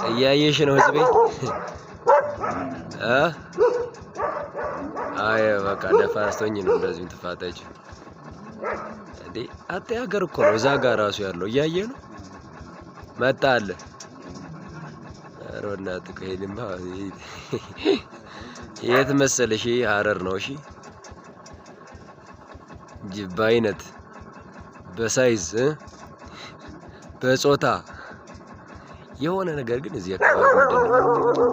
እያየሽ ነው ህዝቤ እ አይ በቃ ደፋስቶኝ ነው እንደዚህ ትፋታች እንዴ። አጤ ሀገር እኮ ነው እዛ ጋር ራሱ ያለው እያየ ነው መጣ አለ። ኧረ በእናትህ ከሄድማ የት መሰለሽ? ሀረር ነው። እሺ በአይነት፣ በ size፣ በጾታ የሆነ ነገር ግን እዚህ አካባቢ ምንድን ነው?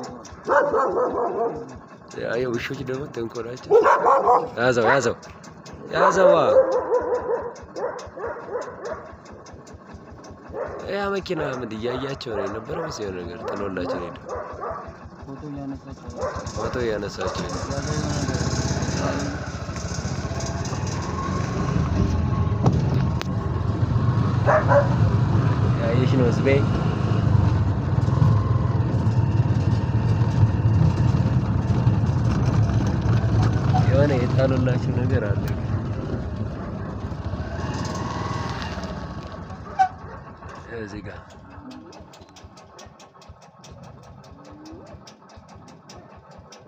አይ ውሾች ደግሞ ተንኮላቸው። ያዘው ያዘው ያዘዋ። ያ መኪና ምን እያያቸው ነው የነበረው መሰለኝ፣ የሆነ ነገር ጥሎላቸው ነው የሄደው። ፎቶ እያነሳቸው ነው። ያየሽ ነው ህዝቤ። የሆነ የጣሉላቸው ነገር አለ። እዚህ ጋር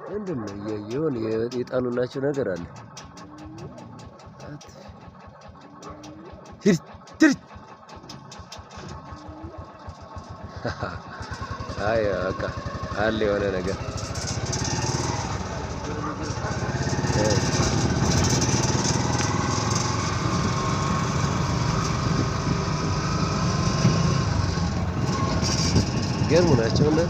ምንድን ነው? የሆነ የጣሉላቸው ነገር አለ። ሂድ ሂድ። አይ በቃ አለ የሆነ ነገር። ገርሙ ናቸው እና